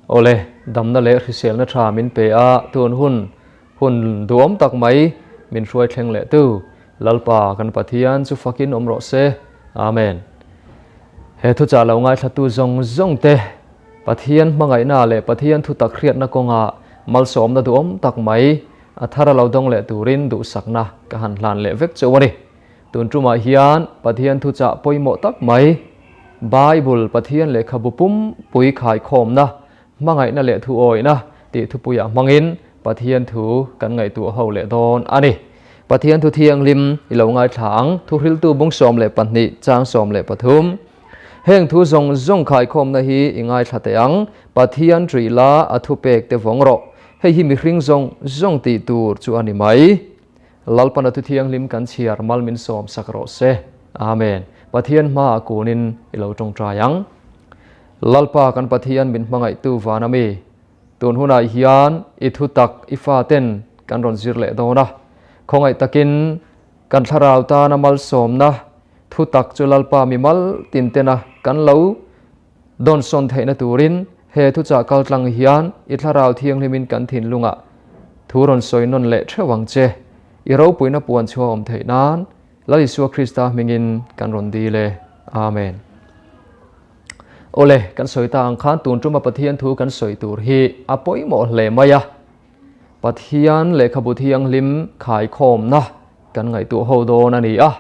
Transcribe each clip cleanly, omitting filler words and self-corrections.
Awle, damna leh hriselna tha min pe a, tun hun hun duhawm tak mai min hruai thleng leh tu Lalpa kan Pathian chu fakin awm rawh se. Amen. He thuchah lo ngaithlatu zawng zawng te Pathian hmangaihna leh Pathian thutak hriatna kawnga malsawmna duhawm tak mai a thar a lo dawng leh turin duhsakna ka han hlan leh vek chauh a ni. Tun tumah hian Pathian thuchah pawimawh tak mai, Bible Pathian lehkhabu pum pui khaikhawmna, hmangaihna leh thuawihna tih thupuiah hmangin Pathian thu kan ngaihtuah ho leh dawn a ni. Pathian thu thianghlim i lo ngaithla ang, Thuhriltu bung 12 chang 13. Heng thu zawng zawng khaikhawmna hi i ngaithla teh ang, Pathian ṭih la a thupek te vawng rawh. Hei hi mihring zawng zawng tih tur chu a ni mai. Lalpana thu thianghlim kan chhiar mal min sawm sak rawh se. Amen. Pathian hmaah kunin i lo tawngtai ang. Lalpa kan Pathian min hmangaihtu van ami, tun hunah hian i thu tak i faten kan rawn zir leh dawn a. Khawngaih takin kan thlarau tana malsawmna thu tak chu Lalpa mi mal tintena kan lo Dawnsawn theihna turin he thuchah kaltlang hian i thlarau thianghlimin kan thinlungah thu rawn sawi nawn leh theuh ang che. I ropuina puan chhuah awm theih nan Lal Isua Krista hmingin kan rawn dil e. Amen. Awle, kan sawi ta ang khan tun tuma Pathian thu kan sawi tur hi a pawimawh hle mai a. Pathian lehkhabu thianghlim khaikhawmna kan ngaihtuah ho dawn a ni a.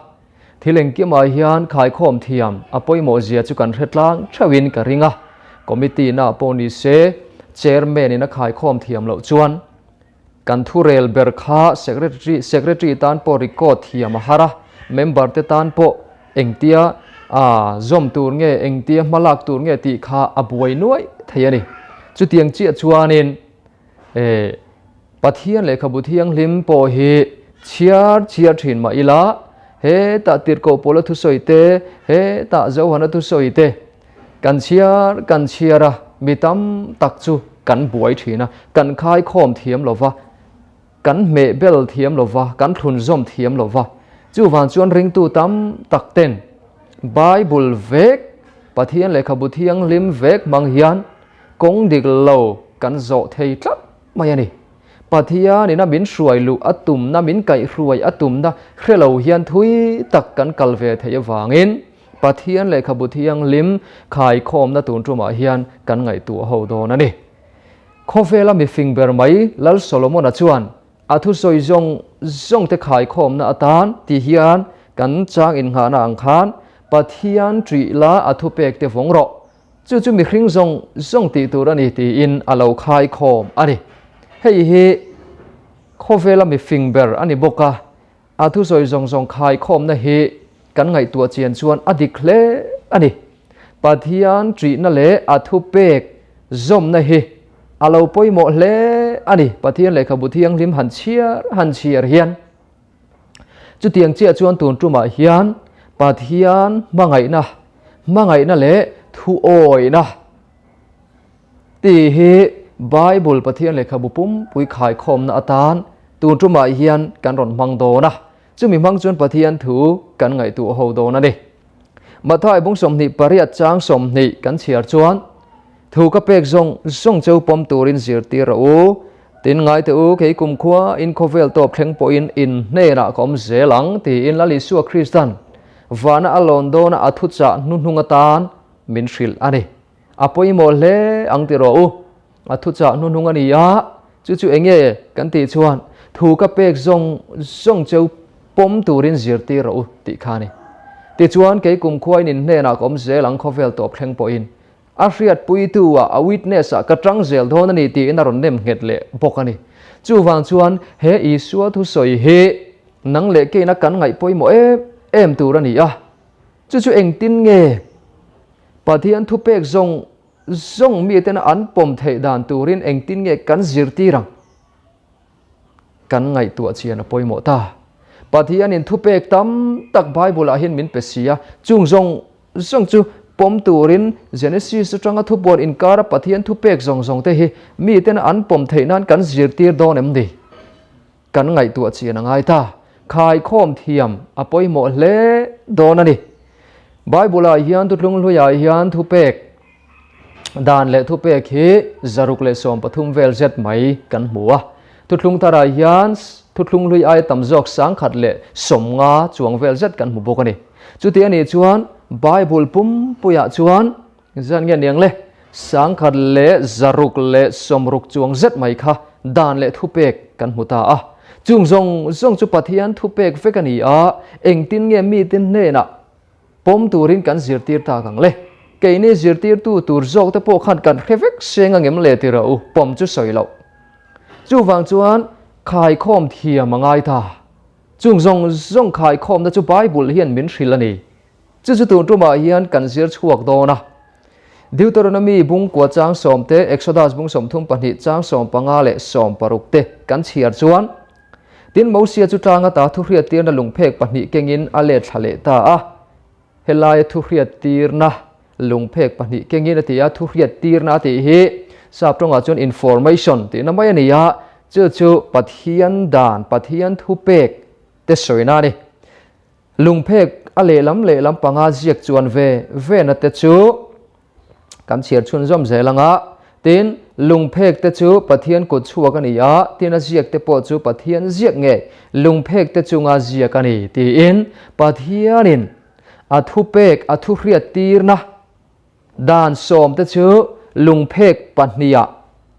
Thil engkimah hian khaikhawm thiam a pawimawh zia chu kan hre tlang theuhin ka ring a, committee na pawh ni se chairman in a khaikhawm thiam loh chuan kan thurel ber kha secretary secretary tan pawh record thiam a har a, member te tan pawh engtia a zawm tur nge engtia hmalak tur nge tih kha a buai nuai thei a ni. Chutiang chiah chuanin eh Pathian lehkhabu thianghlim pawh hi chhiar chhiar thin mah ila, hetah Tirhkoh Paula thusawi te, hetah Johana thusawi te kan chhiar kan chhiar a, mi tam tak chu kan buai thin a, kan khaikhawm thiam lo va, kan hmehbel thiam lo va, kan thlunzawm thiam lo va. Chuvang chuan ringtu tam tak ten Bible vek, Pathian lehkhabu thianghlim vek hmang hian kawng dik lo kan zawh thei tlat mai a ni. Pathianin a min hruai luh a tumna, min kaihhruai a tumna hre lo hian thui tak kan kal ve theih avangin Pathian lehkhabu thianghlim khaikhawmna tun tumah hian kan ngaihtuah ho dawn a ni. Khawvela mifing ber mai Lal Solomona chuan a thusawi zawng zawng te khaikhawmna atan ti hian kan chang innghahna ang khan Pathian ṭih la a thupek te vawng rawh. Chu chu mihring zawng zawng tih tur a ni tiin a lo khai khawm a ni. Hei hi khawvela mi fing ber a ni bawk a, a thusawi zawng zawng khai khawmna hi kan ngaihtuah chian chuan a dik hle a ni. Pathian ṭihna leh a thupek zawmna hi a lo pawimawh hle a ni. Pathian lehkhabu thianghlim han chhiar han chhiar hian. Chutiang chiah chuan tun tumah hian Pathian hmangaihna, hmangaihna leh thuawihna tih hi Bible Pathian lehkhabu pumpui khaikhawmna atan tun tumah hian kan rawn hmang dawn a. Chumi hmang chuan Pathian thu kan ngaihtuah ho dawn a ni. Mathai bung 28 chang 20 kan chhiar chuan Thu ka pek zawng zawng cheu pawm turin zirtir rawh u. Tin ngai teh u, kei kumkhua in khawvel tawp thleng pawhin in hnenah ka awm zel ang, tiin Lal Isua Kristan vana a lawn dawna a thuchah hnuhnung atan min hrilh a ni. A pawimawh hle ang ti rawh u. A thuchah hnuhnung a ni a, chu chu eng nge kan tih chuan thu ka pek zawng zawng cheu pawm turin zirtir rawh u tih kha a ni. Tichuan kei kumkhua in in hnenah ka awm zel ang khawvel tawp thleng pawhin. A hriatpuitu ah, a witness ah ka tang zel dawn a ni tiin a rawn nem nghet leh bawk a ni. Chuvang chuan he Isua thusawi hi nang leh keina kan ngaih pawimawh em em tur a ni a. Chu chu engtin nge Pathian thupek zawng zawng mitena an pawm theih dan turin engtin nge kan zirtir ang? Kan ngaihtuah chian a pawimawh ta. Pathianin thupek tam tak Bible-ah hian min pe si a, chung zawng zawng chu pawm turin Genesis atanga thupuan inkara Pathian thupek zawng zawng te hi miten an pawm theih nan kan zirtir dawn em ni? Kan ngaihtuah chian a ngai ta. Khaikhawm thiam a pawimawh hle dawn a ni. Bible-ah hian thutlung hluiah hian thupek. Dan leh thupek hi 113 vel zet mai kan hmu a. Thuthlung tharah hian thuthlung hlui aia tam zawk 150 chuang vel zet kan hmu bawk a ni. Chuti a nih chuan Bible pumpuiah chuan zan nge niang le 160 chuang zet mai kha dan leh thupek kan hmu ta a. Chung zawng zawng chu Pathian thupek vek a ni a, engtin nge mite hnenah Pawm turin kan zirtir tak ang le. Keini zirtirtu tur zawk te pawh khan kan hre vek seng angem le ti rawh u, pawm chu sawi loh. Chuvang chuan khaikhawm thiam a ngai ta. Chung zawng zawng khaikhawmna chu Bible hian min hrilh a ni. Chu chu tun tumah hian kan zir chhuak dawn a. Deuteronomy bung kua chang sawm te, Exodus bung 32 chang 15 leh 16 te kan chhiar chuan, Tin, Mosia chu tlang ata thuhriattirna lungphek pahnih kengin a let thla leh ta a. Helaia thuhriattirna lungphek pahnih kengin a ti a, thuhriattirna a tih hi sap tawngah chuan information tihna mai a ni a, chu chu Pathian dan, Pathian thupek te sawina a ni. Lungphek a lehlam lehlam panga ziak chuan ve vena te chu kan chhiar chhunzawm zel ang a. Tin, lungphek te chu Pathian kut chhuak a ni a, tin a ziak te pawh chu Pathian ziak nge lungphek te chunga ziak a ni tiin Pathianin a thupek a thuhriattirna dan sawm te chu lungphek pahnihah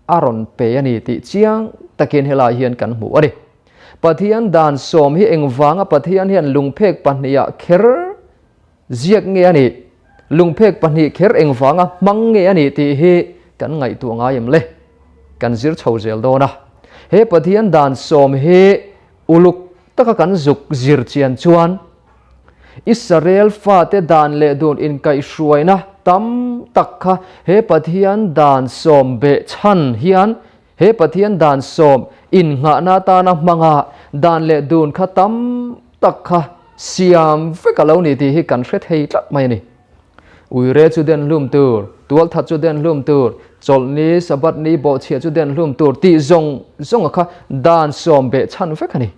a rawn pe a ni tih chiang takin helai hian kan hmu a ni. Pathian dan sawm hi engvanga Pathian hian lungphek pahnihah kher Ziak nge a nih? Lungphek pahnih kher engvanga hmang nge a nih tih hi kan ngaihtuah ngai em le? Kan zir chho zel dawn a. He Pathian dan sawm hi uluk taka kan zuk zir chian chuan Israel fate dan leh dun inkaihhruaina tam tak kha he Pathian dan sawm beh chhan hian he Pathian dan sawm innghahna atana hmanga dan leh dun kha tam tak kha siam vek a lo ni tih hi kan hre thei tlat mai a ni. Uire chu den hlum tur, tualthat chu den hlum tur, chawlhni, Sabbath ni, bawhchhiah chu den hlum tur tih zawng zawng a kha dan sawm beh chhan vek a ni.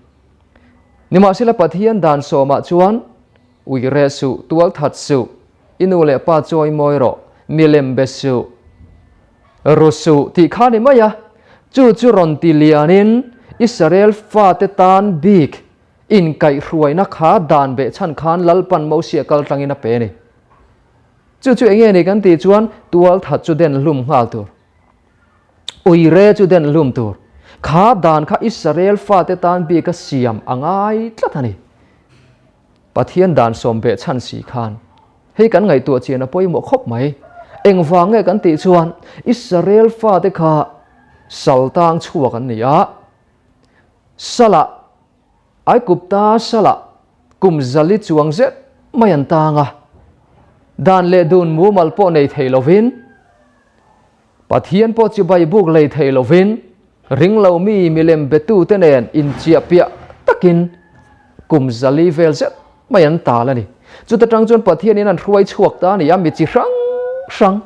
Nimahsela Pathian dan sawmah chuan uire suh, tualthat suh, i nu leh pa chawi mawi rawh, milem be suh, ru suh tih kha ni mai a. Chu chu rawn ti lianin Israel fate tan bik Inkaihhruaina kha dan beh chhan khan Lalpan Mosia kal tlangin a pe a ni. Chu chu enge ni kan tih chuan tualthat chu den hlum nghal tur. Uire chu den hlum tur. Kha dan kha Israel fate tan bika siam a ngai tlat a ni. Pathian dan sawm beh chhan si khan hei kan ngaihtuah chian a pawimawh khawp mai. Engvang nge kan tih chuan Israel fate kha sal tang chhuak an ni a. Salah, Aigupta Salah kum zali chuang zet mai an tang a, dan leh dun mumal pawh nei thei lovin, Pathian pawh chibai buk lei thei lovin, ringlo mi milem betute nen inchiah piah takin kum zali vel zet mai an tal a ni. Chuta tang chuan Pathianin an hruai chhuak ta a ni a, mi chi hrang hrang.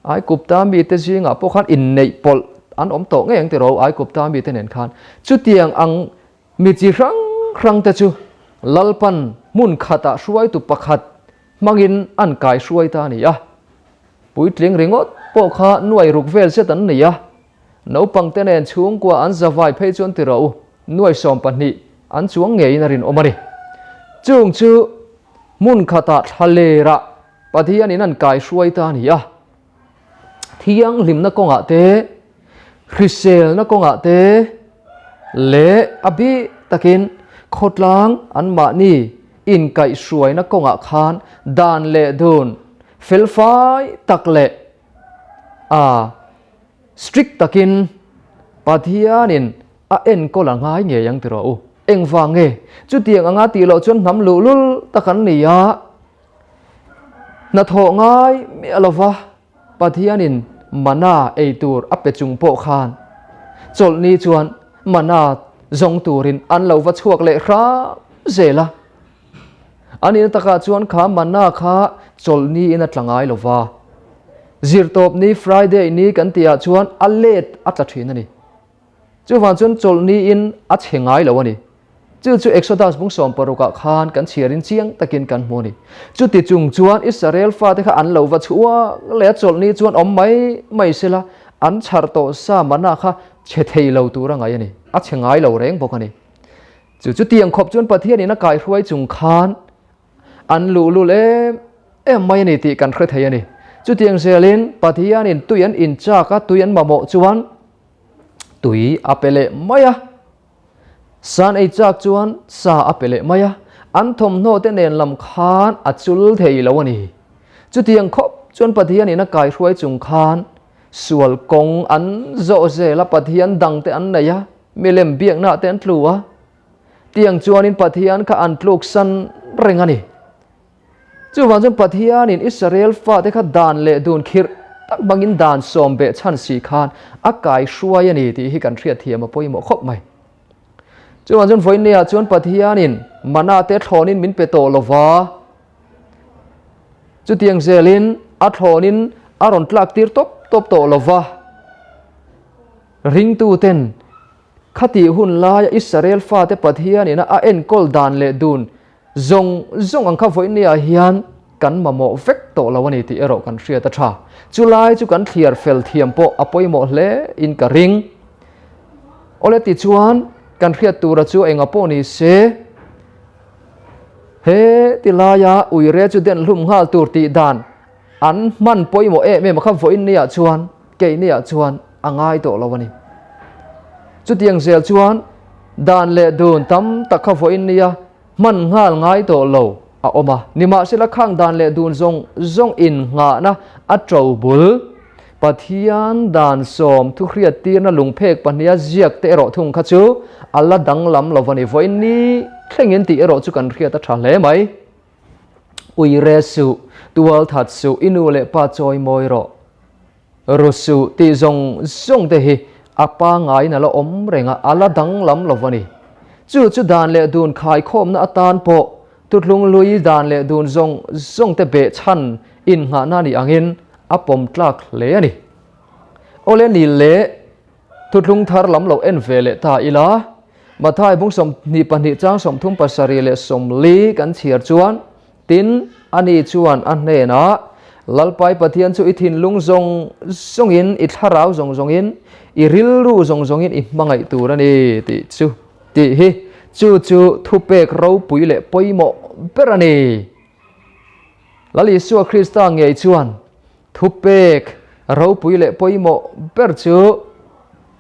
Aigupta mite zingah pawh khan inneih pawlh an awm tawh ngei ang tiraw Aigupta mite nen khan. Chutiang ang mi chi hrang hrang te chu Lalpan hmun khatah hruaitu pakhat hmangin an kai hruai ta a ni a. Puitling ringawt pawh kha nuai ruk vel zet an ni a. Naupang te nen chhungkua an zavai phei chuan tiraw u nuai 12 an chuang ngeiin a rinawm a ni. Chung chu hmun khatah thla lerah Pathianin an kai hruai ta a ni a, thianghlimna kawngah te, hriselna kawngah te leh a bik takin khawtlang anmahni inkaihhruaina kawngah khan dan leh dun felfai tak leh a strict takin Pathianin a enkawl a ngai ngei ang tiraw u. Engvang nge? Chutiang anga tih loh chuan hnam luhlul tak an ni a. Hnathawh ngai miah lova Pathianin mana ei tur a pe chung pawh khan chawlhni chuan mana zawng turin an lo va chhuak leh hram zel a. A nihna takah chuan kha mana kha chawlhniin a tla ngai lova, Zirtawpni, Friday, ni kan tihah chuan a let a tla thin a ni. Chuvang chuan chawlhniin a chhe ngai lo a ni. Chu chu Exodus bung sawmparukah khan kan chhiarin chiang takin kan hmu a ni. Chuti chung chuan Israel fate kha an lo va chhuak leh a chawlhni chuan awm mai mai sela an chhar tawh sa mana kha chhe thei lo tur a ngaih a ni. A chhe ngai lo reng bawk a ni. Chu chutiang khawp chuan Pathianin a kaihruai chung khan an luhlul em em mai a ni tih kan hre thei a ni. Chutiang zelin Pathianin tui an inchak a, tui an mamawh chuan tui a pe leh mai a. San ei chak chuan sa a pe leh mai a, an thawmhnaw te nen lam khan a chul thei lo a ni. Chutiang khawp chuan Pathianin a kaihruai chung khan sual kawng an zawh zel a, Pathian dang te an nei a, milem biakna te an tlu a. Tiang chuanin Pathian kha an tluksan reng a ni. Chuvang chuan Pathianin Israel fate kha dan leh dun khirh tak hmangin dan sawm beh chhan si khan a kai hruai a ni tih hi kan hriat thiam a pawimawh khawp mai. Chuvang chuan vawiinniah chuan Pathianin mana te thlawnin min pe tawh lo va, chutiang zelin a thlawnin a rawn tlak tir tawp tawp tawh lo va, ringtuten Khatih hun laia Israel fate Pathianin a enkawl dan leh dun zawng zawng ang kha vawinia hian kan mamawh vek tawh lo a ni tih erawh kan hriat a tha. Chulai chu kan thliar fel thiam pawh a pawimawh hle in ka ring. Awle tichuan kan hriat tura chu enga pawh ni se, he ti laia uire chu den hlum nghal tur tih dan an hman pawimawh em em a kha vawinia chuan Keiniah chuan a ngai tawh lo a ni. Chutiang zel chuan dan leh dun tam tak kha vawiin nia hman nghal ngai tawh lo a awm a. Nimahsela khang dan leh dun zawng zawng innghahna a to bul. Pathian dan sawm thuhriattirna lungphek pahniha ziak te erawh thung kha chu a la danglam lo a ni. Vawiin ni thlengin tih erawh chu kan hriat a tha hle mai. Ui re suh, tual that suh, i nu leh pa chawi mawi rawh. Ru suh tih zawng zawng te hi a pangaiin a la awm reng a, a la danglam lo a ni. Chu chu dan leh dun khaikhawmna atan pawh Thuthlung hlui dan leh dun zawng zawng te behchhan innghahna ni angin a pawm tlak hle a ni. Awle ni leh Thuthlung thar lam lo en ve leh ta ila, Mathai bung 22 chang 37 leh 40 kan chhiar chuan, Tin, ani chuan a hnenah, Lalpai Pathian chu i thinlung zawng zawngin, i thlarau zawng zawngin, i rilru zawng zawngin i hmangaih tur a ni, tih chu tih hi chu chu thupek ropui leh pawimawh ber a ni. Lal Isua Krista ngei chuan Thupek ropui leh pawimawh ber chu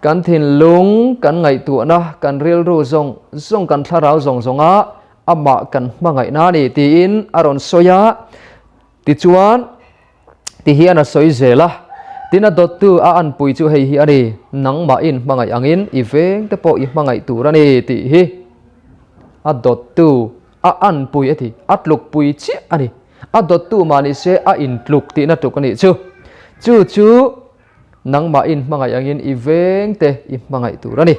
kan thinlung, kan ngaihtuahna, kan rilru zawng zawng, kan thlarau zawng zawnga amah kan hmangaihna a ni tiin a rawn sawi a. Tichuan, tihian a sawi zel a, Tin a dawttu a anpui chu hei hi a ni, nangmahin hmangaih angin i veng te pawh i hmangaih tur a ni tih hi a dawttu a anpui a ti, a tlukpui chiah a ni. A dawttu mah ni se a intluk tihna tluk a nih chu. Chu chu nangmah in hmangaih angin i veng te i hmangaih tur a ni.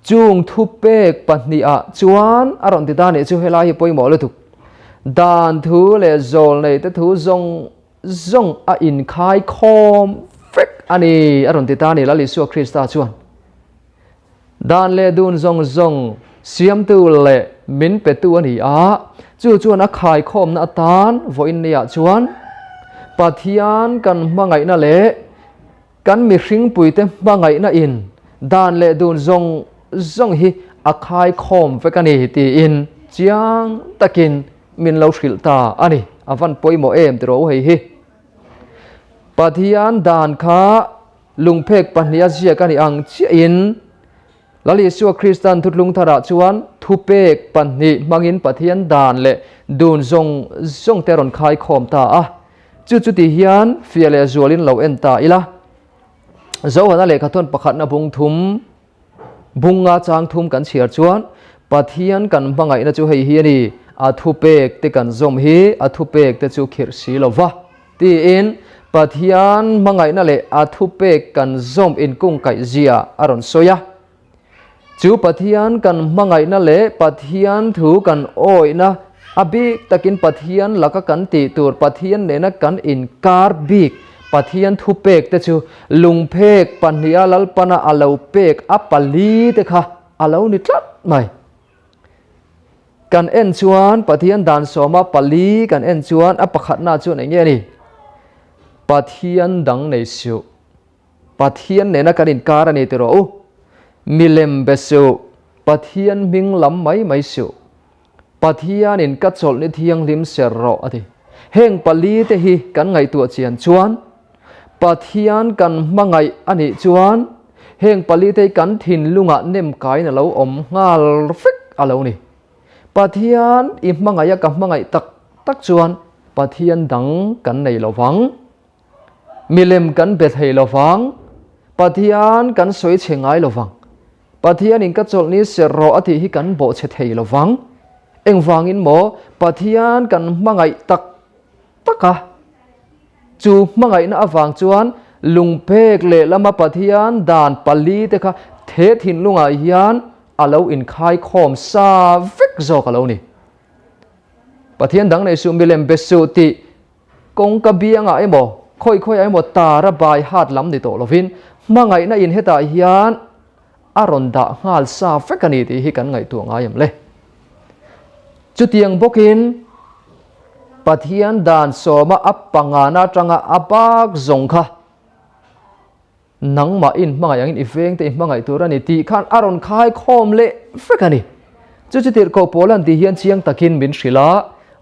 Chung thupek pahnihah chuan a rawn ti ta nih chu helai hi pawimawh lutuk. Dan thu leh zawl nei te thu zawng zawng a inkhai khawm vek a ni a rawn ti ta a ni Lal Isua Krista chuan. Dan leh dun zawng zawng siamtu leh min petu a ni a, chu chuan a khaikhawmna atan vawiin niah chuan Pathian kan hmangaihna leh kan mihringpuite hmangaihna in dan leh dun zawng zawng hi a khaikhawm vek a ni tiin chiang takin min lo hrilh ta a ni. A van pawimawh em tiraw u hei hi. Pathian dan kha Lungphek pahniha ziak a nih ang chiahin Lal Isua Kristan Thutlung Tharah chuan thupek pahnih hmangin Pathian dan leh dun zawng zawng te a rawn khaikhawm ta a. Chu chu ti hian fiah leh zualin lo en ta ila. Zohana lehkhathawn pakhatna bung thum bunga chang thum kan chhiar chuan Pathian kan hmangaihna chu hei hi a ni, a thupek te kan zawm hi a thupek te chu khirh si lo va. Tiin Pathian hmangaihna leh a thupek kan zawm inkungkaih zia a rawn sawi a. Chu Pathian kan hmangaihna leh Pathian thu kan awihna a bik takin Pathian laka kan tih tur Pathian nena kan inkar bik Pathian thupek te chu lungphek pahniha Lalpana a lo pek a pali te kha a lo ni tlat mai. Kan en chuan Pathian dan sawma pali kan en chuan a pakhatna chuan eng nge a ni? Pathian dang nei suh. Pathian nena kan inkar a ni ti rawh u. Milem be suh. Pathian hming lam mai mai suh. Pathianin ka chawlhni thianghlim ser rawh a ti. Heng pali te hi kan ngaihtuah chian chuan Pathian kan hmangaih a nih chuan heng pali te hi kan thinlungah nem kaiin a lo awm nghal vek a lo ni. Pathian i hmangaih a ka hmangaih tak tak chuan Pathian dang kan nei lo vang. Milem kan be thei lo vang. Pathian kan sawi chhe ngai lo vang. Pathianin ka chawlhni serh rawh a tih hi kan bawh chhe thei lo vang. Engvangin maw Pathian kan hmangaih tak tak a? Chu hmangaihna avang chuan lungpek lehlama Pathian dan pali te kha the thinlungah hian a lo inkhaikhawm sa vek zawk a lo ni. Pathian dang nei suh milem be suh tih Kawngka biangah emaw, khawi khawiah emaw tara bai hat lam ni tawh lovin hmangaihna in hetah hian a rawn dah nghal sa vek a ni tih hi kan ngaihtuah ngai em le. Chutiang bawkin Pathian dan sawma a pangana atanga a bak zawng kha Nangmah in hmangaih angin i veng te i hmangaih tur a ni tih khan a rawn khai khawm leh vek a ni. Chu chu tirhkoh pawl an tih hian chiang takin min hrilh a,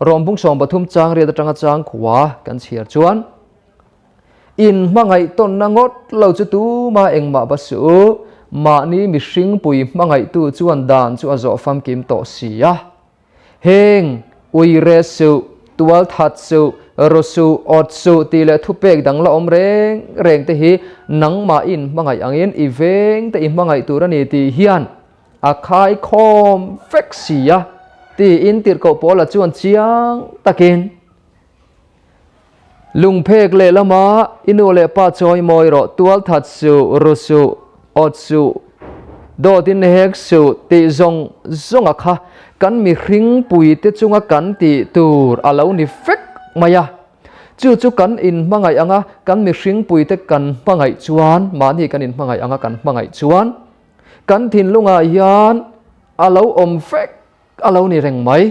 Rawmbung 13 chang riat atanga chang khua kan chhiar chuan, In hmangaih tawnna ngawt lo chu tuma engmah va suh u, mahni mihring pui hmangaihtu chuan dan chu a zawh famkim tawh si a. Heng, uire suh, tual that suh, ru suh, awt suh tih leh thupek dang la awm reng reng te hi nangmah in hmangaih angin i veng te i hmangaih tur a ni tih hian a khaikhawm vek si a tiin tirhkoh Paula chuan chiang takin Lungphek lehlama i nu leh pa chawi mawi rawh, tual that suh, ru suh, awt suh, dawt in hek suh tih zawng zawnga kha kan mihring puite chunga kan tih tur a lo ni vek mai a. Chu chu kan inhmangaih anga kan mihring puite kan hmangaih chuan, mahni kan inhmangaih anga kan hmangaih chuan kan thinlungah hian a lo awm vek A lo ni reng mai.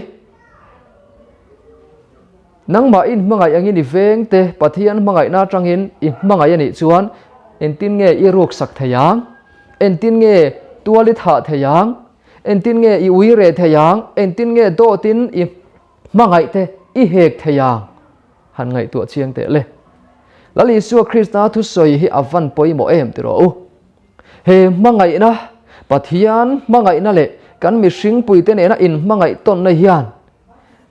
Nangmah in hmangaih angin i veng te Pathian hmangaihna atangin i hmangaih a nih chuan engtin nge i ruk sak thei ang? Engtin nge tual i thah thei ang? Engtin nge i ui reh thei ang? Engtin nge dawtin i hmangaih te i hek thei ang? Han ngaihtuah chiang teh le. Lal Isua Krista thusawi hi a van pawimawh em ti rawh u. He hmangaihna, Pathian hmangaihna leh kan mihringpuite nena inhmangaih tawnna hian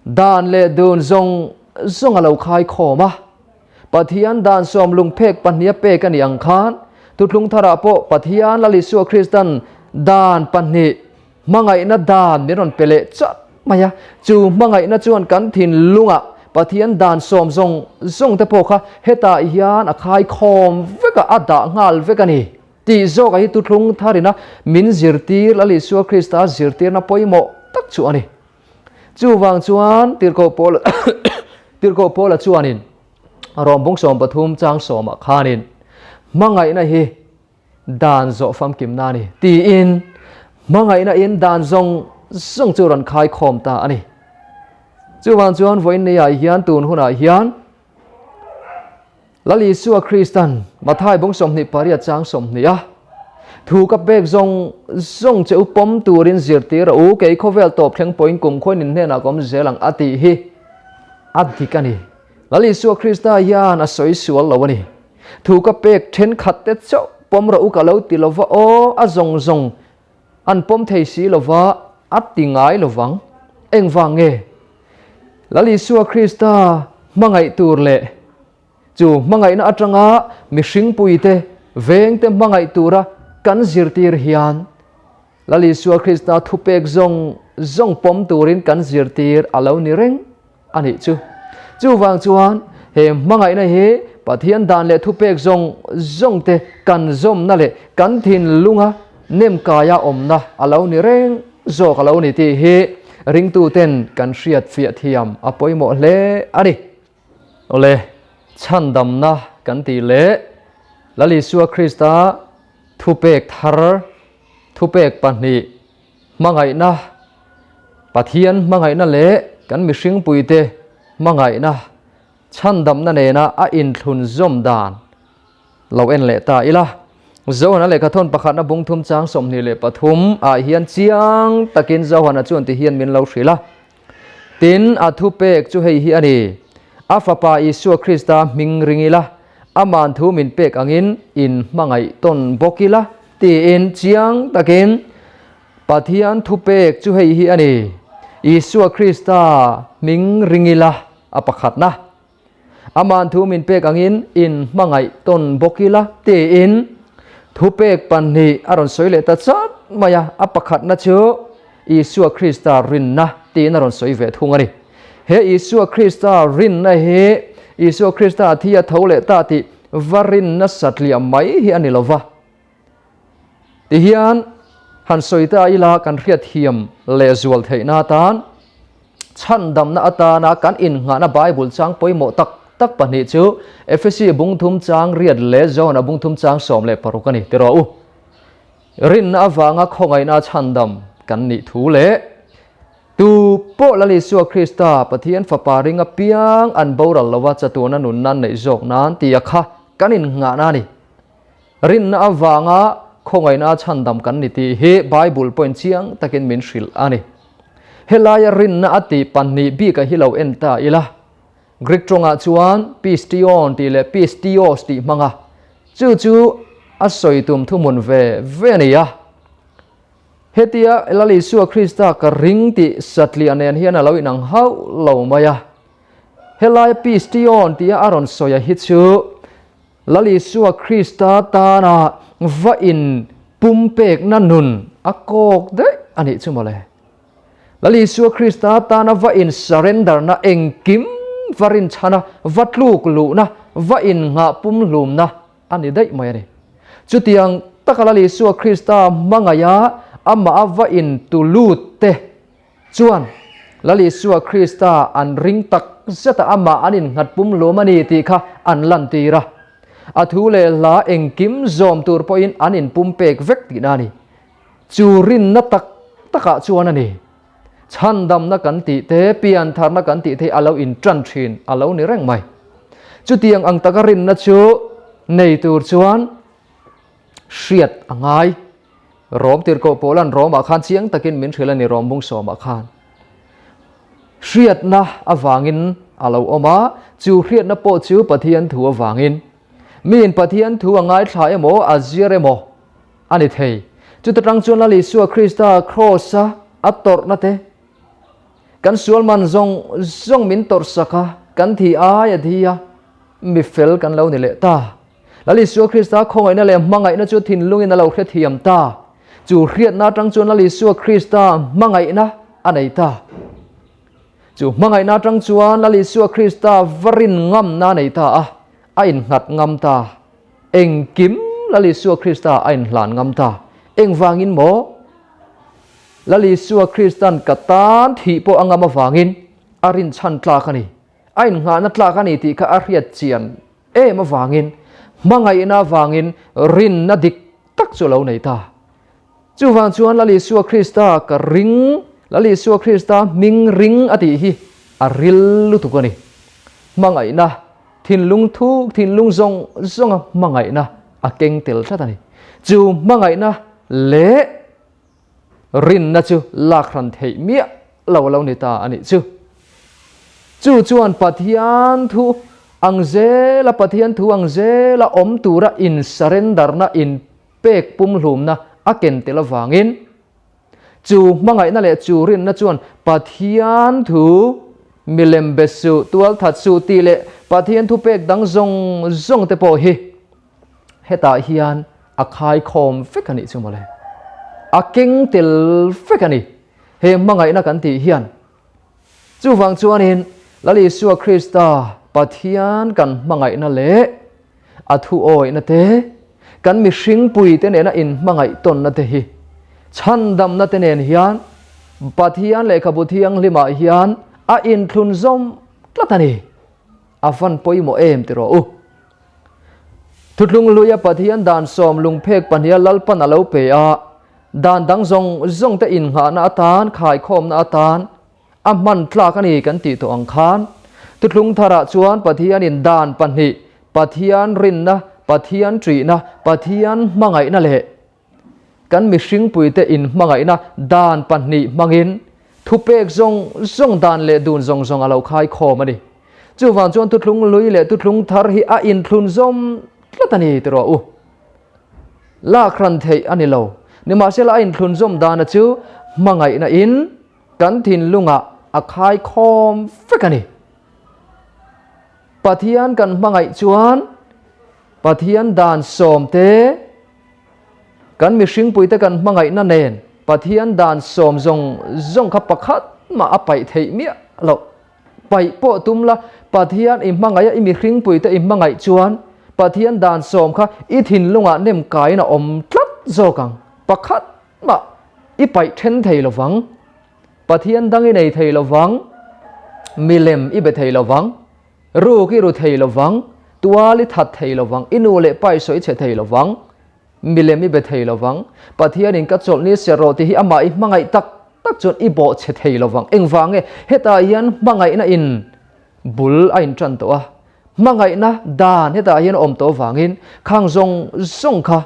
dan leh dun zawng zawng a lo khaikhawm a. Pathian dan sawm lungphek pahniha pek a nih ang khan, Thuthlung tharah pawh Pathian Lal Isua Kristan dan pahnih hmangaihna dan min rawn pe leh chat mai a. Chu hmangaihna chuan kan thinlungah Pathian dan sawm zawng zawng te pawh kha hetah hian a khaikhawm vek a, a dah nghal vek a ni tih zawkah hi Thuthlung tharina min zirtir Lal Isua Krista zirtirna pawimawh tak chu a ni. Chuvang chuan Tirhkoh Paul Tirhkoh Paula chuanin Rawmbung 13 chang sawmah khanin hmangaihna hi Dan zawh famkimna a ni, tiin hmangaihna in dan zawng zawng chu rawn khaikhawm ta a ni. Chuvang chuan vawiin ni ah hian tun hunah hian Lal Isua Kristan Mathai bung 28 chang 20 a thu ka pek zawng zawng che u pawm turin zirtir a u kei khawvel tawp thleng pawhin kum khawiin in hnenah ka awm zel ang a tih hi a dik a ni. Lal Isua Krista hian a sawi sual lo a ni. Thu ka pek thenkhat te chauh pawm rawh u ka lo ti lova aw, a zawng zawng an pawm thei si lova a ti ngai lovang. Engvang nge? Lal Isua Krista hmangaih tur leh chu hmangaihna atanga mihringpuite vengte hmangaih tura kan zirtir hian Lal Isua Krista thupek zawng zawng pawm turin kan zirtir a lo ni reng a nih chu. Chuvang chuan he hmangaihna hi Pathian dan leh thupek zawng zawng te kan zawmna leh kan thinlunga nemkaia awmna a lo ni reng zawk a lo ni tih hi ringtuten kan hriat fiah thiam a pawimawh hle a ni. Awle, chhandamna kan tih leh Lal Isua Krista thupek thar, thupek pahnih, hmangaihna Pathian hmangaihna leh kan mihringpuite hmangaihna chhandamna nena a inthlunzawm dan lo en leh ta ila. Johana lehkhathawn pakhatna bung thum chang 23 ah hian chiang takin Johana chuan ti hian min lo hrilh a. Tin, a thupek chu hei hi a ni, A Fapa Isua Krista hming ring ila, Aman thu min pek angin in hmangaih tawn bawk ila, tiin chiang takin Pathian thupek chu hei hi a ni, Isua Krista hming ring ila, a pakhatna. Aman thu min pek angin in hmangaih tawn bawk ila, tiin thupek pahnih a rawn sawi leh ta chat mai a, a pakhatna chu Isua Krista rinna tiin a rawn sawi ve thung a ni. He Isua Krista rinna hi Isua Krista a thi a tho leh ta tih va rinna satliah mai hi a ni lo va. Tihian han sawi ta ila kan hriatthiam lehzual theihna atan chhandamna atana kan innghahna Bible chang pawimawh tak tak pahnih chu Efesi bungthum chang riat leh Johana bungthum chang 16 a ni ti rawh u. Rinna avanga khawngaihna chhandam kan nih thu leh tu pawh Lal Isua Krista Pathian Fapa ringa piang an boral lova chatuana nunna neih zawk nan tia kha kan innghahna a ni. Rinna avanga khawngaihna chhandam kan ni tih hi Bible pawhin chiang takin min hrilh a ni. Helaia rinna a tih pahnih bikah hi lo en ta ila, Greek tawngah chuan pistion tih leh pistios tih hmanga chu chu a sawi tum thuhmun ve ve a ni a. Hetia Lal Isua Krista ka ring tih satliah nen hian a lo inang hauh lo mai a. Helaia pistion tia a rawn sawi a hi chu Lal Isua Krista tana va in pumpekna nun a kawk daih a nih chu mawle. Lal Isua Krista tana va in surrender na engkim va rinchhana va tluk luhna va in nghah pumhlumna a ni daih mai a ni. Chutiang taka Lal Isua Krista hmangaiha amah a va in tulut te Chuan, Lal Isua Krista an ring tak zet a, amah an innghat pumhlum a ni tih kha an lantir a. A thu leh hla engkim zawm tur pawhin an inpumpek vek tihna a ni. Chu rinna tak takah chuan a ni. Chhandamna kan tih te, piantharna kan tih te hi a lo intan thin a lo ni reng mai. Chutiang ang taka rinna chu nei tur chuan hriat a ngai. Rom tirhkoh Paula'n Romah khan chiang takin min hrilh a ni, Rom bung sawmah khan. Hriatna avangin a lo awm a, chu hriatna pawh chu Pathian thu avangin. Miin Pathian thu a ngaithla emaw, a zir emaw a ni thei. Chuta tang chuan Lal Isua Krista Kraws-a a tawrhna te, kan sual man zawng zawng min tawrhsak a, kan thi ai a thi a, mi fel kan lo ni leh ta. Lal Isua Krista khawngaihna leh hmangaihna chu thinlungin a lo hrethiam ta. Chu hriatna atang chuan Lal Isua Krista hmangaihna a nei ta. Chu hmangaihna atang chuan Lal Isua Krista va rin ngamna a nei ta a, a innghat ngam ta. Engkim Lal Isua Krista a inhlan ngam ta. Engvangin maw? Lal Isua Kristan ka tan thih pawh a ngam avangin a rinchhan tlak a ni. A innghahna tlak a ni tih kha a hriat chian em avangin hmangaihna avangin rinna dik tak chu a lo nei ta. Chuvang chuan Lal Isua Krista ka ring, Lal Isua Krista hming ring a tih hi a ril lutuk a ni. Hmangaihna, thinlung thuk, thinlung zawng zawnga hmangaihna a keng tel tlat a ni. Chu hmangaihna leh rinna chu lak hran theih miah lo a lo ni ta a nih chu. Chu chuan Pathian thu ang zela Pathian thu ang zela awm tura in surrender na in pek pumhlumna a ken tel avangin chu hmangaihna leh chu rinna chuan Pathian thu milem be suh tual that suh tih leh Pathian thu pek dang zawng zawng te pawh hi Hetah hian a khaikhawm vek a nih chu mawle. A keng tel vek a ni. He hmangaihna kan tih hian. Chuvang chuanin Lal Isua Krista Pathian kan hmangaihna leh a thuawihna te, kan mihringpui te nena inhmangaih tawnna te hi chhandamna te nen hian Pathian lehkhabu thianghlimah hian a inthlun zawm tlat a ni. A van pawimawh em ti rawh u. Thutlung luia Pathian dan sawm lungphek pahniha Lalpan a lo pe a. Dan dang zawng zawng te innghahna atan, khaikhawmna atan a hman tlak a ni kan tih tawh ang khan, Thuthlung tharah chuan Pathianin dan pahnih, Pathian rinna, Pathian ṭihna, Pathian hmangaihna leh kan mihringpuite inhmangaihna dan pahnih hmangin thupek zawng zawng dan leh dun zawng zawng a lo khaikhawm a ni. Chuvang chuan thuthlung lui leh thuthlung thar hi a inthlun zawm tlat a ni ti rawh u. Lak hran theih a ni lo. Nimahsela a inthlun zawm dana chu hmangaihna in kan thinlungah a khaikhawm vek a ni. Pathian kan hmangaih chuan Pathian dan sawmte kan mihringpuite kan hmangaihna nen Pathian dan sawm zawng zawng kha pakhat mah a paih theih miah loh. Paih pawh tum la, Pathian i hmangaih a, i mihringpuite i hmangaih chuan Pathian dan sawm kha i thinlungah nem kaiin a awm tlat zawk ang. Pakhat mah i paih then thei lo vang. Pathian dang i nei thei lo vang, milem i be thei lo vang, ruk i ru thei lo vang, tual i that thei lo vang, i nu leh pa i sawi chhe thei lo vang, Milem i be thei lo vang. Pathianin ka chawlh ni ser rawh tih hi amah i hmangaih tak tak chuan i bawh chhe thei lo vang. Engvang nge? Hetah hian hmangaihna in bul a intan tawh a. Hmangaihna dan hetah hian a awm tawh vangin khang zawng zawng kha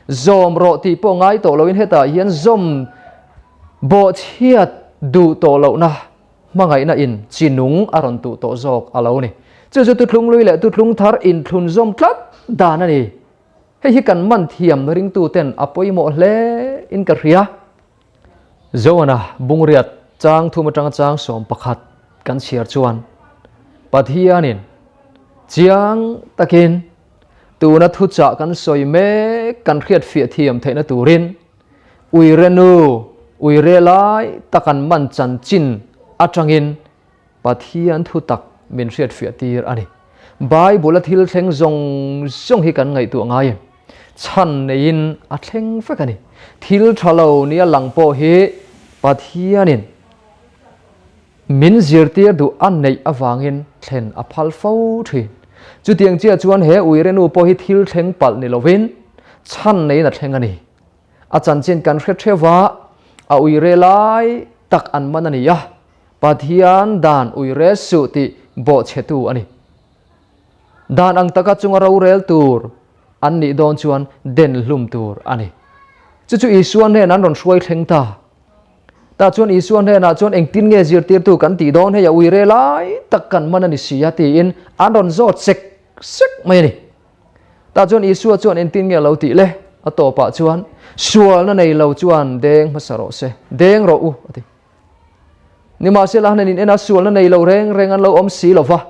zawm rawh tih pawh ngai tawh loin hetah hian zawm bawh chhiat duh tawh lohna hmangaihna in chi nung a rawn tuh tawh zawk a lo ni. Chu chu tuthlung lui leh tuthlung thar inthlun zawm tlat dan a ni. Hei hi kan man thiam ringtuten a pawimawh hle in ka hria. Zoana Bungriat chang thum atanga chang 11 kan chhiar chuan Pathianin chiang takin tuna thuchah kan sawi mek kan hriat fiah thiam theihna turin uirenu uire lai tak an man chanchin atangin Pathian thu tak min hriatfiah tir a ni. Bible-a thil thleng zawng zawng hi kan ngaihtuah ngai em? Chhan neiin a thleng vek a ni. Thil tha lo nia lang pawh hi Pathianin min zirtir duh a neih avangin thlen a phal fo thin. Chutiang chiah chuan he uirenu pawh hi thil thleng palh ni lovin chhan neiin a thleng a ni. A chanchin kan hre theuh va, a uire lai tak an man a ni a, Pathian dan uire suh tih bawhchhetu a ni. Dan ang taka chunga rorel tur an nih dawn chuan den hlum tur a ni. Chu chu Isua hnenah an rawn hruai thleng ta. Tah chuan Isua hnenah chuan engtin nge zirtirtu kan tih dawn hei a uire lai tak kan man a ni si a tiin an rawn zawt sek sek mai a ni. Tah chuan Isua chuan engtin nge a lo tih le? A tawpah chuan, Sualna nei lo chuan deng hmasa rawh se, deng rawh u, a ti. Nimahsela han in ena sualna nei lo reng reng an lo awm si lo va.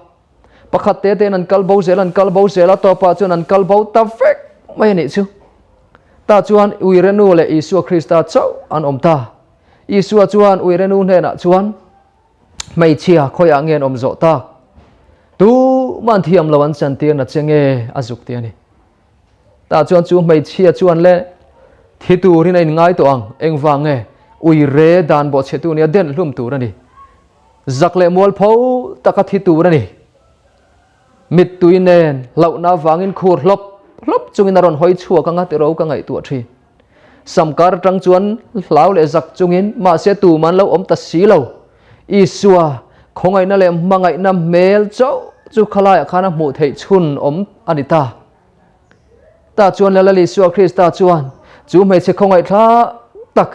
Pakhat te tein an kal bo zel, an kal bo zel a, tawpah chuan an kal bo ta vek mai a nih chu. Tah chuan Uirenu leh Isua Krista chauh an awm ta. Isua chuan Uirenu hnenah chuan, Hmeichhia khawiah nge an awm zawh tak? Tuman thiam lo an chantir na che nge a zuk ti a ni. Tah chuan chu hmeichhia chuan le thi turin a inngai tawh ang, engvang nge uire dan bawhchhetu nia den hlum tur a ni. Zak leh mualpho taka thi tur a ni. Mittui nen hlauhna avangin khur hlawp hlawp chungin a rawn hawi chhuak anga tiro ka ngaihtuah thin. Samkar atang chuan hlau leh zak chungin mahse tuman lo awm ta si lo. Isua khawngaihna leh hmangaihna hmel chauh chu khalaiah khan a hmuh theih chhun awm a ni ta. Tah chuan Lal Isua Krista chuan chu hmeichhe khawngaihthlak tak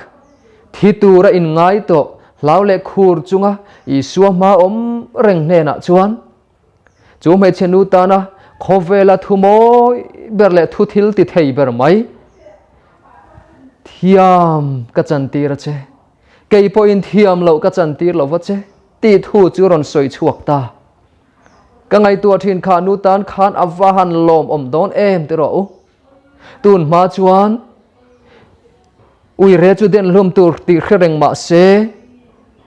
thi tura inngai tawh hlau leh khur chunga Isua hma awm reng hnenah chuan Chu hmeichhe nu tana khawvela thu mawi ber leh thu thil ti thei ber mai thiam ka chantir a che, kei pawhin thiam loh ka chantir lo va che tih thu chu rawn sawi chhuak ta. Ka ngaihtuah thin kha nu tan khan a va han lawmawm dawn em ti rawh u. Tun hma chuan uire chu den hlum tur tih hre reng mah se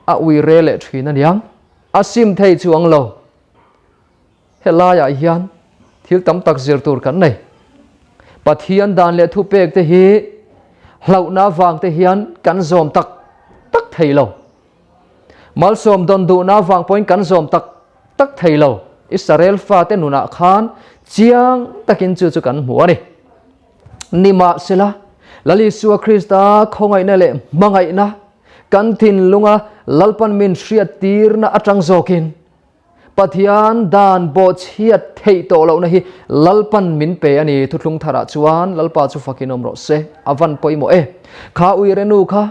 a uire leh thin a niang. A sim thei chuang lo. Helaiah hian thil tam tak zir tur kan nei. Pathian dan leh thupek te hi hlauhna avang te hian kan zawm tak tak thei lo. Malsawm dawn duhna avang pawhin kan zawm tak tak thei lo. Israel fate nunah khan chiang takin chu chu kan hmu a ni. Nimahsela, Lal Isua Krista khawngaihna leh hmangaihna kan thinlunga Lalpan min hriattirna atang zawkin Pathian dan bawhchhiat theih tawh lohna hi Lalpan min pe a ni. Thuthlung tharah chuan Lalpa chu fakin awm rawh se. A van pawimawh e. Kha uirenu kha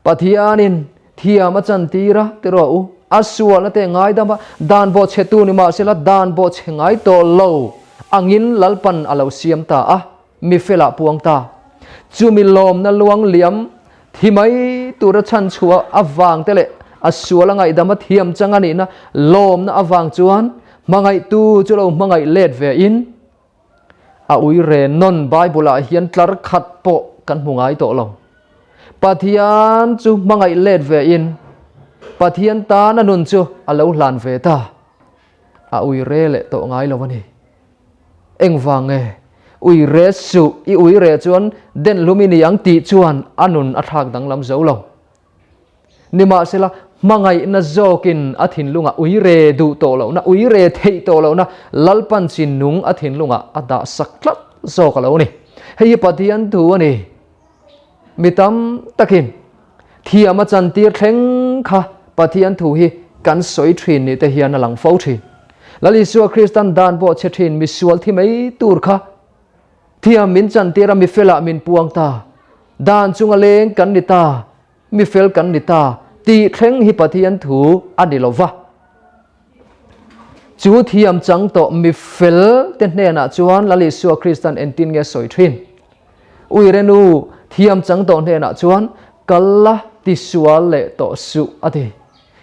Pathianin thiam a chantir a, ti rawh u. A sualna te ngaidam a, dan bawhchhetu ni mahsela dan bawhchhe ngai tawh lo angin Lalpan a lo siam ta a, mi felah puang ta. Chumi lawmna luang liam thi mai tura chhan chhuah avang te leh a sual a ngaihdam a thiam chang a nihna lawmna avang chuan hmangaihtu chu lo hmangaih let ve in a ui re nawn Bible ah hian tlar khat pawh kan hmu ngai tawh lo. Pathian chu hmangaih let ve in Pathian tan a nun chu a lo hlan ve ta. A ui re leh tawh ngai lo a ni. Engvang nge? Ui re suh, i ui re chuan den hlum i ni ang tih chuan a nun a thlak danglam zo lo. Nimahsela, hmangaihna zawkin a thinlungah ui re duh tawh lohna, ui re theih tawh lohna Lalpan chi nung a thinlungah a dah sak tlat zawk a lo ni. Hei hi Pathian thu a ni. Mi tam takin thiam a chantir thleng kha Pathian thu hi kan sawi thin ni te hian a lang fo thin. Lal Isua Kristan dan pawh chhe thin mi sual thi mai tur kha thiam min chantir a mi felah min puang ta. Dan chunga leng kan ni ta, mi fel kan ni ta tih thleng hi Pathian thu a ni lo va. Chu thiam chang tawh mi fel te hnenah chuan Lal Isua Kristan entin nge sawi thin? Uirenu thiam chang tawh hnenah chuan kal la tisual leh tawh suh a ti.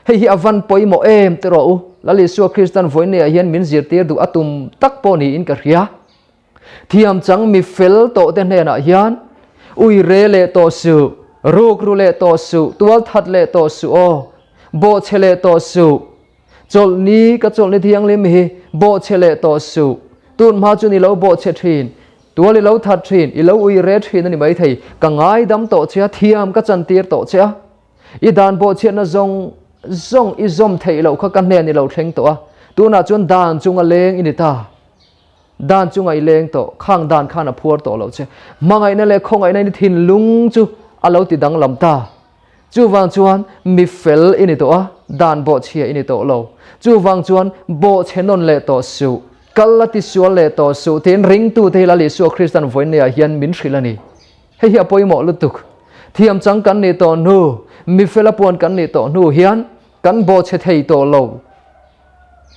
Hei hi a van pawimawh em ti rawh u. Lal Isua Kristan vawineah hian min zirtir duh a tum tak pawh niin ka hria. Thiam chang mi fel tawh te hnenah hian uire leh tawh suh, rukru leh tawh suh, tualthat leh tawh suh aw, bawhchhe leh tawh suh, Chawlhni ka chawlhni thianghlim hi bawhchhe leh tawh suh. Tun hma chuan i lo bawhchhe thin, tual i lo that thin, i lo ui re thin a ni maithei. Ka ngaidam tawh che a, thiam ka chantir tawh che a. I dan bawhchhiatna zawng zawng i zawm theih loh kha ka hnen i lo thleng tawh a. Tunah chuan dan chunga leng i ni ta. Dan chunga i leng tawh, khang dan khan a phuar tawh loh che. Hmangaihna leh khawngaihna in i thinlung chu a lo ti danglam ta. Chuvang chuan mi fel i ni tawh a, dan bawhchhia i ni tawh lo. Chuvang chuan bawhchhe nawn leh tawh suh, kal a tisual leh tawh suh tiin ringtute hi Lal Isua Kristan vawiinneah hian min hrilh a ni. Hei hi a pawimawh lutuk. Thiam chang kan nih tawh hnu, mi fel a puan kan nih tawh hnu hian kan bawhchhe thei tawh lo.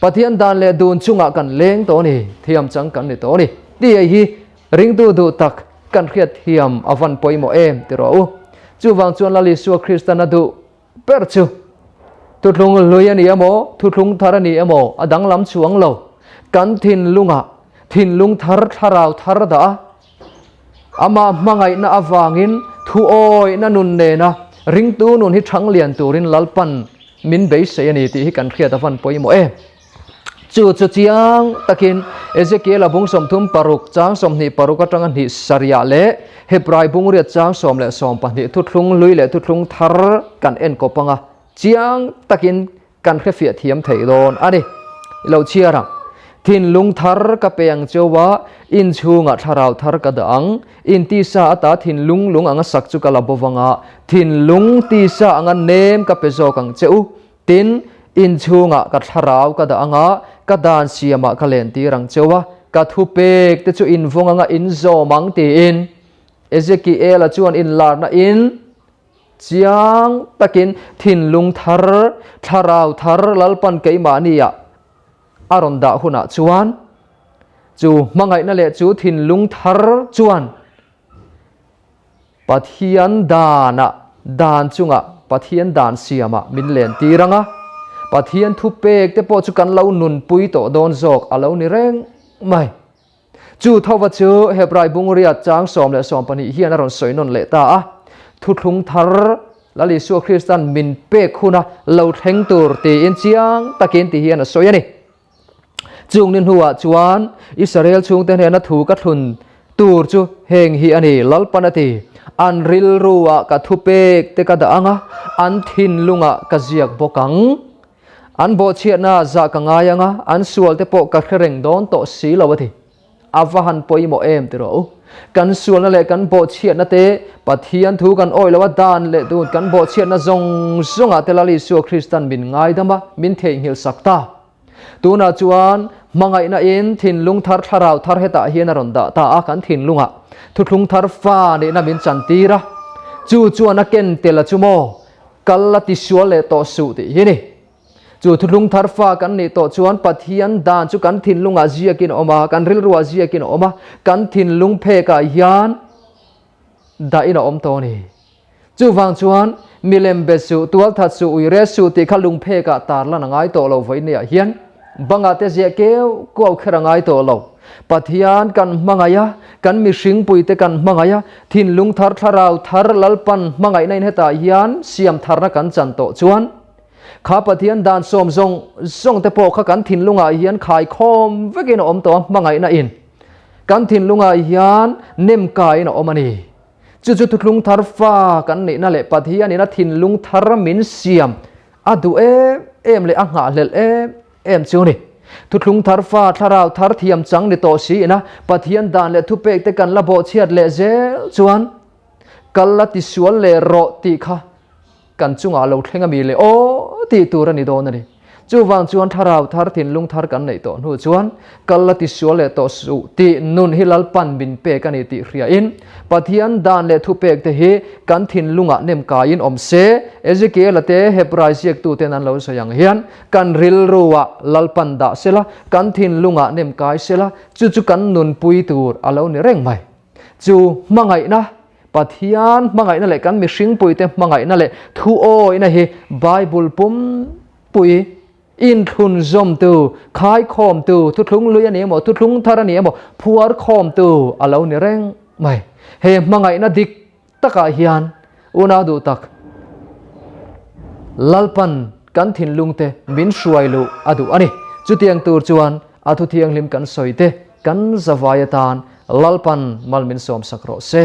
Pathian dan leh dun chungah kan leng tawh a ni, thiam chang kan ni tawh a ni. Tih hi Ringtu duh tak kan hriat thiam a van pawimawh em ti rawh u. Chuvang chuan Lal Isua Kristan a duh ber chu thuthlung hlui a ni emaw, thuthlung thar a ni emaw a danglam chuang lo. Kan thinlungah thinlung thar thlarau thar dah a, amah hmangaihna avangin thuawihna nun nena ringtu nun hi thang lian turin Lalpan min beisei a ni tih hi kan hriat a van pawimawh em. Chu chu chiang takin Ezekiel-a bung 36 chang 26 atanga hnih sarihah leh Hebrai bungriat chang 12 thuthlung hlui leh thuthlung thar kan en kawp anga chiang takin kan hrefiah thiam thei dawn a ni. I lo chhiar ang. Thinlung thar ka pe ang cheu a, inchhungah thlarau thar ka dah ang. Intisa ata thinlung lung anga sak chu ka la bo vang a, thinlung tisa anga nem ka pe zawk ang che u. Tin, inchhungah ka thlarau ka dah anga, ka dan siamah ka lentir ang cheu a, ka thupek te chu invawng anga inzawm ang tiin Ezekiela chuan inlarna in chiang takin thinlung thar, thlarau thar Lalpan keimahniah a rawn dah hunah chuan chu hmangaihna leh chu thinlung thar chuan Pathian danah, dan chungah Pathian dan siamah min len tir ang a, Pathian thupek te pawh chu kan lo nunpui tawh dawn zawk a lo ni reng mai. Chu thova chu Hebrai bungriat chang 10 le 12 hian a rawn sawi nawn leh ta a, Thuthlung thar Lal Isua Kristan min pek huna lo thleng tur tiin chiang takin ti hian a sawi a ni. Chung ni hnuah chuan Israel chhungte hnena thu ka thlun tur chu heng hi a ni, Lalpan a ti. An rilruah ka thupek te ka dah ang a, an thinlungah ka ziak bawk ang. An bawhchhiatnaah zah ka ngai ang a, an sualte pawh ka hre reng dawn tawh si lo a ti. A va han pawimawh em ti rawh u. Kan sualna leh kan bawhchhiatna te, Pathian thu kan awih loh a dan leh dun kan bawhchhiatna zawng zawngah te Lal Isua Kristan min ngaidam a, min theihnghilh sak ta. Tunah chuan hmangaihna in thinlung thar thlarau thar hetah hian a rawn dah ta a, kan thinlungah thuthlung thar fa nihna min chantir a, chu chuan a ken tel a chu maw, kal a tisual leh tawh suh tih hi ni. Chu thuthlung thar fa kan nih tawh chuan Pathian dan chu kan thinlungah ziakin a awm a, kan rilruah ziakin a awm a, kan thinlung phekah hian dahin a awm tawh a ni. Chuvang chuan milem be suh, tualthat suh, uire suh tih kha lungphekah tarlan a ngai tawh lo vawinia hian bangah te ziah keu kuau kher a ngai tawh lo. Pathian kan hmangaih a, kan mihringpuite kan hmangaih a, thinlung thar thlarau thar Lalpan hmangaihna in hetah hian siam tharna kan chan tawh chuan Kha Pathian dan sawm zawng zawng te pawh kha kan thinlungah hian khaikhawm vekin a awm tawh a, hmangaihna in kan thinlungah hian nem kaiin a awm a ni. Chu chu thuthlung thar fa kan nihna leh Pathian in a thinlung thar min siam a duh em em leh a nghahhlelh em em chu a ni. Thuthlung thar fa thlarau thar thiam chang ni tawh si ina Pathian dan leh thupek te kan la bawhchhiat leh zel chuan kal la tisual leh rawh tih kha kan chungah lo thleng a mi le aw tih tur a ni dawn a ni. Chuvang chuan thlarau thar thinlung thar kan neih tawh hnu chuan kal la tisual leh tawh suh tih nun hi Lalpan min pek a ni tih hriain Pathian dan leh thupek te hi kan thinlungah nem kaiin awm se. Ezekiel-a te Hebrai ziaktuten an lo sawi ang hian kan rilruah Lalpan dah sela, kan thinlungah nem kai sela, chu chu kan nunpui tur a lo ni reng mai. Chu hmangaihna, Pathian hmangaihna leh kan mihringpuite hmangaihna leh thuawihna hi Bible pumpui inthlunzawmtu, khaikhawmtu, thuthlung lui a ni emaw, thuthlung thar a ni emaw, phuarkhawmtu a lo ni reng mai. He hmangaihna dik takah hian unau duh tak Lalpan kan thinlungte min hruai luh a duh a ni. Chutiang tur chuan a thu thianghlim kan sawi te kan zavai atan Lalpan mal min sawmsak rawh se.